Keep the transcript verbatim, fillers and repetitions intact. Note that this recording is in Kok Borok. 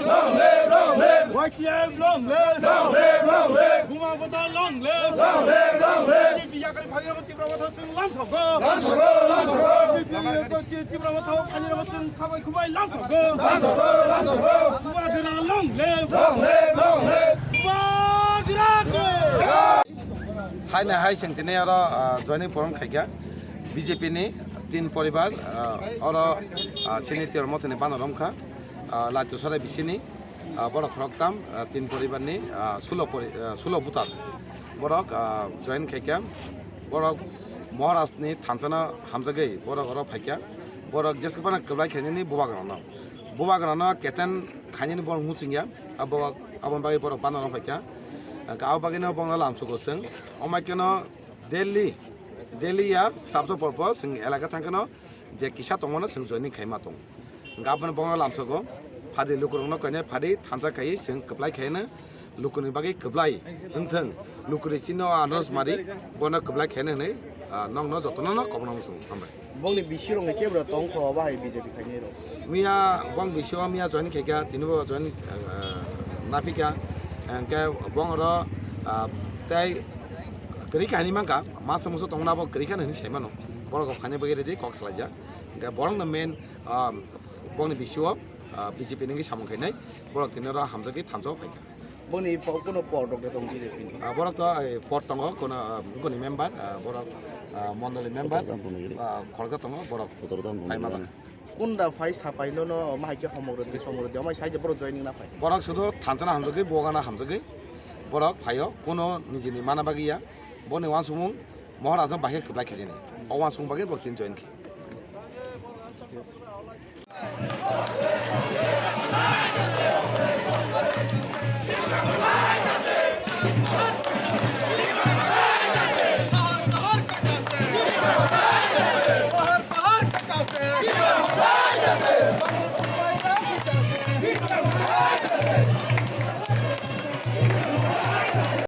Long live, long live. Y T F long live. Long live, long live. Buma Bata long live. Long live, long live. B J P yakari phagirok Tipra Motha chwng lamsogo. Lamsogo, lamsogo. B J P yakari Tipra Motha phagirok chwng khabai khubai lamsogo. Lamsogo, lamsogo. Bubagra long live. Long live, long live. Bubagra go. Hai na hai chwng tini oro, ah, joining forum khaikha B J P ni tin poribar, ah, oro, ah, chini Tipra Motha ni banner romkha, ah, Laitu Sarai bisini, ah, borok khoroktham, ah, tin poribar ni, ah, sulo pori-, ah, sulo voters borok, ah, join khaikha, borok Maharaj ni thansa no hamjagwi borok oro phaikha, borok jesaphano kwplai khainani bubagrano, bubagrano kechan khainani borok muchungya, abo, aboni bagwi borok banner romkha, abo bagwino borokno lamsugo chwng. Omo keno Delhi, Delhi ya sabjo porbo chwng elaka thangkheno je kisa tongmano chwng joining khaima tong. Hwnkhe aboni borokno lamsugo, phadi lukurokno koinai phadi thansa khaiwi chwng kwplai khaino lukuni bagwi kwplai wngthwng, lukuni chini o Anuj Mari bono kwplai khaino hwnwi, ah, nokno jotono no kobokno muchungo. Hambai. Bongni bisirokni kebra tongkho bahai B J P khainai rok. Miya bong bisio miya join khaikha, tinibo join, ah, naphikha. Hwnkhe bong oro, ah, tei kwrwi kha hinwi mankha, masa musu tongmani abo kwrwi kha hinwi saimano. Borok khaina bagwi ready kok salaijak. Hwnkhe borokno main, ah, bongni bisio, ah, B J P ni wngwi samung khainai, borok tini oro hamjakgwi thansa o phaikha. Boni po-, kuno por rok de tong B J P ni? Ah, borok to, eh, por tongo, kuno, ah, boni member, ah, borok, ah, mondoli member, ah, khoroksa tongo, borok phai ma tong. Kunda phai sapai no, no, ma hai khe homok rwdi, somok rwdi, amai sai je borok joining na phai. Borok sudu thansa na hamjagwi, bogana hamjagwi, borok phaio, kuno nijini mana bagwi ya, boni uansukmung Maharaj no bahai kwplai khainani. O uansukmung bagwi borok tin join khe.